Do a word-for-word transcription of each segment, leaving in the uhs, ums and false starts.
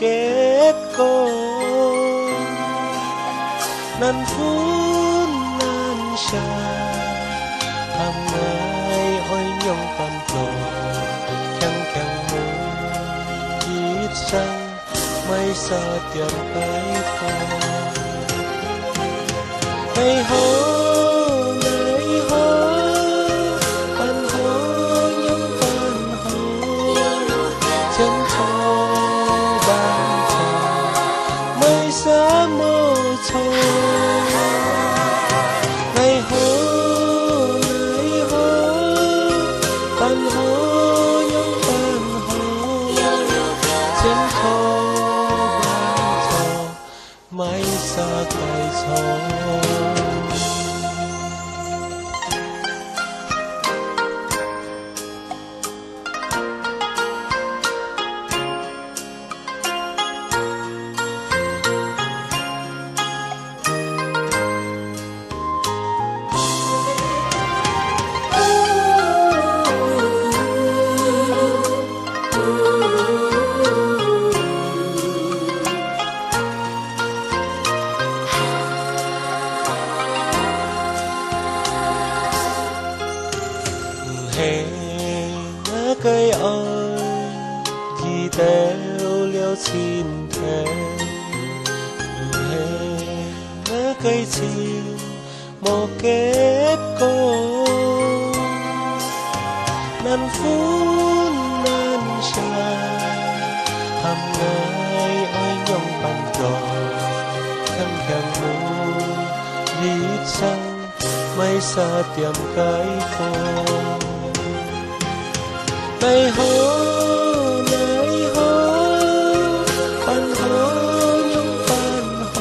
結果，難分難捨，喊𠊎愛仰般做，強強每一生，莫捨點解放。 奈何，奈何，辦好仰辦好，千錯萬錯，無啥無錯。奈何，奈何，辦好仰辦好，千錯萬錯， 莫捨解錯。 毋係𠊎个愛，佢兜了情天，毋係𠊎个情 無結果，難分難捨，喊𠊎愛仰般做，強強每一生，莫捨點解放。 奈何，奈何，辦好仰辦好，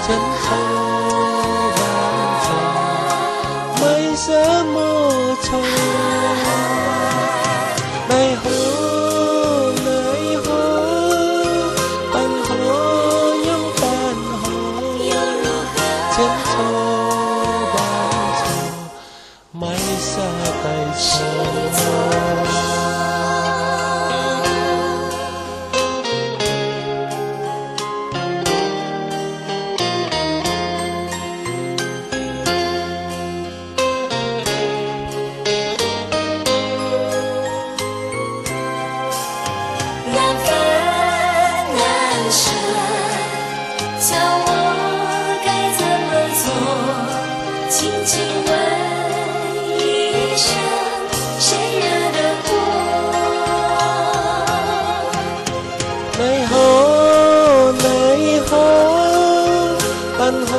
千錯萬錯，無啥無錯。奈何，奈何，辦好仰辦好，千錯萬錯， 莫捨解錯。 奈何，奈何，辦好